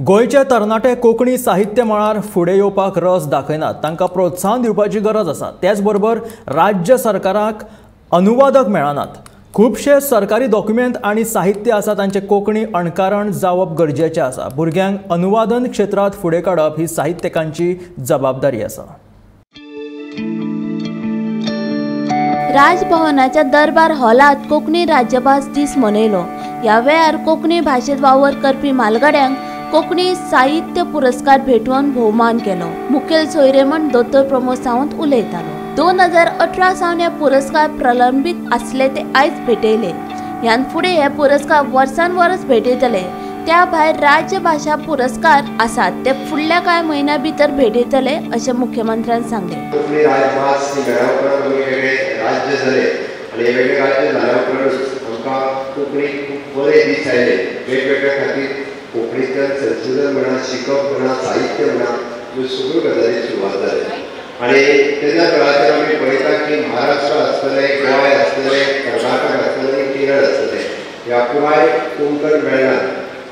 गोंयचे तरणाटे कोंकणी साहित्य मळार फुडें येवपाक रस दाखयनात, तांकां प्रोत्साहन दिवपाची गरज आसा। त्याचबरोबर राज्य सरकाराक अनुवादक मेळनात, खुबशे सरकारी डॉक्युमेंट आनी साहित्य आसा तांचे कोंकणी अणकारण जावप गरजेचें आसा। भुरग्यांक अनुवादन क्षेत्रांत फुडें काडप ही साहित्यकांची जबाबदारी आसा। राजभवनाच्या दरबार हॉलात कोंकणी राज्यभास दीस मनयलो। ह्या वेळार कोंकणी भाशेंत वावर करपी म्हालगड्यांक कोंकणी साहित्य पुरस्कार भेटोवन भोवमान केलो। मुखेल सोयरे म्हण दोतोर प्रमोद सावंत उलयतालो। 2018 सावन हे पुरस्कार प्रलंबीत आसले ते आयज भेटयले। ह्यान फुडें हे पुरस्कार वर्सान वर्स भेटयतले। त्या भायर राज्यभाशा पुरस्कार आसात ते फुडल्या कांय म्हयन्या भितर भेटयतले अशें मुख्यमंत्र्यान सांगलें। कोंकणी राजभास मेळ्ळ्या उपरांत आमी वेगळे राज्य जाले आनी वेगळे राज्य जाल्या उपरांत आमकां कोंकणी खूब बरे दीस आयले। वेगवेगळ्या खातीर कोंकणींतल्यान संशोधन म्हणा, शिकप म्हणा, साहित्य म्हणा, ह्यो सगळ्यो गजाली सुरवात जाल्यो। आनी तेन्ना वेळाचेर आमी पळयता की महाराष्ट्र आसतलें, गोंय आसतलें, कर्नाटक आसतलें, केरळ आसतलें, ह्या पुराय कोंकण मेळना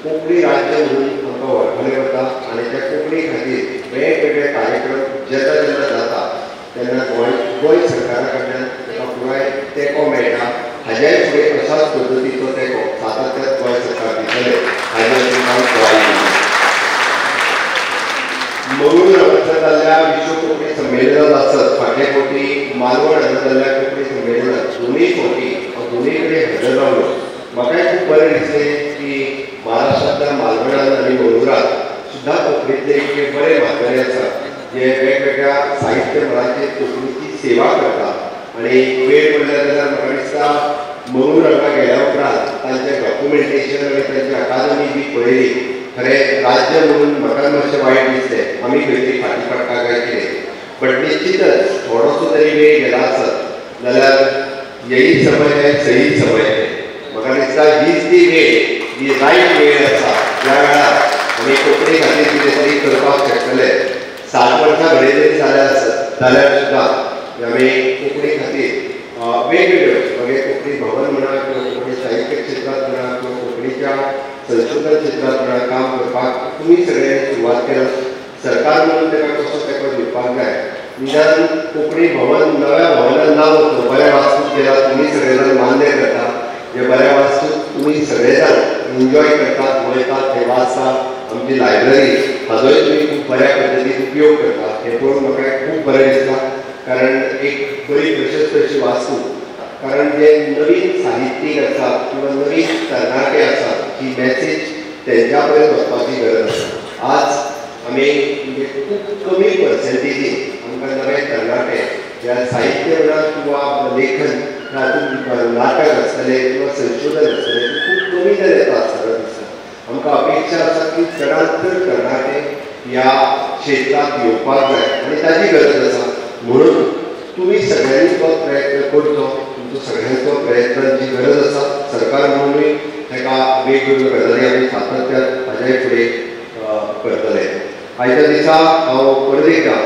कोंकणी राज्य म्हणून आमकां वळखलें वता। आनी त्या कोंकणी खातीर वेगवेगळे कार्यक्रम जेन्ना जेन्ना जाता तेन्ना गोंय सरकारा कडल्यान ताका पुराय तेंको मेळटा। हाज्याय फुडें अशाच पद्दतीचो तेंको सातत्यान गोंय सरकार दितलें हाजें तुमकां ग्वाही दिता। मंगळूर हांगासर जाल्ल्या विश्व कोंकणी संमेलनांत आसत, फाटले फावटी मालवण हांगा जाल्ल्या कोंकणी संमेलनांत दोनूय फावटी हांव दोनूय कडेन हजर रावलो। म्हाकाय खूब बरें दिसलें की महाराष्ट्रांतल्या मालवणान आनी मंगळुरात सुद्दां कोंकणींतले इतके बरे म्हालगडे आसात जे वेगवेगळ्या साहित्य मळाचेर कोंकणीची सेवा करता। आनी वेळ पडल्या जाल्यार म्हाका दिसता मंगळूर हांगा गेल्या उपरांत तांचें डॉक्युमेंटेशन आनी तांची अकादमी बी पळयली, खरें राज्य म्हणून म्हाका मातशें वायट दिसलें, आमी खंय तरी फाटीं पडटा काय कितें। बट निश्चितच थोडोसो तरी वेळ गेला आसत जाल्यार यही समय है सही समय है। म्हाका दिसता हीच ती वेळ, ही रायट वेळ आसा ज्या वेळार आमी कोंकणी खातीर कितें तरी करपाक शकतले। 60 वर्सां घडये तरी जाल्या आसत जाल्यार सुद्दां आमी कोंकणी खातीर वेगवेगळ्यो मागीर कोंकणी भवन म्हणा किंवा कोंकणी साहित्य क्षेत्रांत म्हणा किंवा कोंकणीच्या संशोधन क्षेत्रांत म्हणा काम करपाक तुमी सगळ्यांनी सुरवात केला। सरकार म्हणून ताका कसो तेंको दिवपाक जाय, निदान कोंकणी भवन नव्या भवनान नांव वतलो, बऱ्या वास्तूत केला तुमी सगळे जाण मान्य करता, जे बऱ्या वास्तूत तुमी सगळे जाण एन्जॉय करतात, वयतात, थंय वाचतात। आमची लायब्ररी हाजोय तुमी खूब बऱ्या पद्दतीन उपयोग करता हें पळोवन म्हाका खूब बरें दिसता। कारण एक बरी प्रशस्त अशी वास्तू, कारण जे नवीन साहित्यीक आसात किंवा नवीन तरणाटे आसात ही मॅसेज तेंच्या पर्यंत वचपाची गरज आसा। आज आमी म्हणजे खूब कमी पर्संटेजीन आमकां नवे तरणाटे ह्या साहित्य म्हणा किंवा लेखन हातूंत नाटक आसतलें किंवा संशोधन आसतलें खूब कमी जालें येता आसतना दिसता। आमकां अपेक्षा आसा की चडांत चड तरणाटे ह्या क्षेत्रांत येवपाक जाय आनी ताजी गरज आसा। म्हणून तुमी सगळ्यांनी तो प्रयत्न करचो, तुमचो सगळ्यांचो प्रयत्नांची गरज आसा। सरकार म्हणूनय ताका वेगवेगळ्यो गजाली आमी सातत्यान हाज्याय फुडें करतले। आयच्या दिसा हांव परत एकदां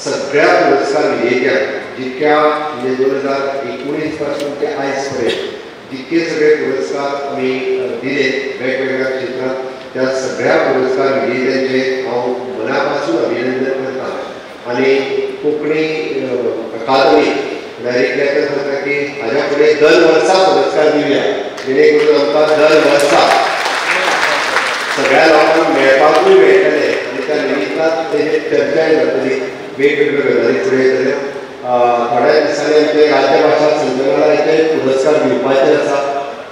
सगळ्या पुरस्कार विजेत्यांक जितक्या म्हणजे 2019 पासून ते आयज पर्यंत जितके सगळे पुरस्कार आमी दिले वेगवेगळ्या क्षेत्रांत त्या सगळ्या पुरस्कार विजेत्यांचे हांव मना पासून अभिनंदन करता। आनी कोंकणी अकादमी डायरेक्टली आतां सांगता की हाज्या फुडें दर वर्सा पुरस्कार दिवया, जेणे करून आमकां दर वर्सा सगळ्या लोकांक मेळपाकूय मेळटलें आनी त्या निमित्तान तेजेर चर्चाय जातली, वेगवेगळ्यो गजाली फुडें येतल्यो। थोड्या दिसांनी आमचे राज्यभाशा संचालनालयाचे पुरस्कार दिवपाचे आसा,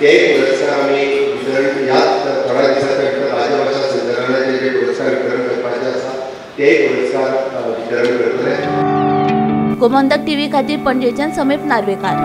तेय पुरस्कार आमी वितरण ह्याच थोड्या दिसांच्या भितर राज्यभाशा संचालनालयाचे जे पुरस्कार वितरण करपाचे आसा तेय पुरस्कार वितरण करतले। गोमंतक टीव्ही खातीर पणजेच्यान समीप नार्वेकार।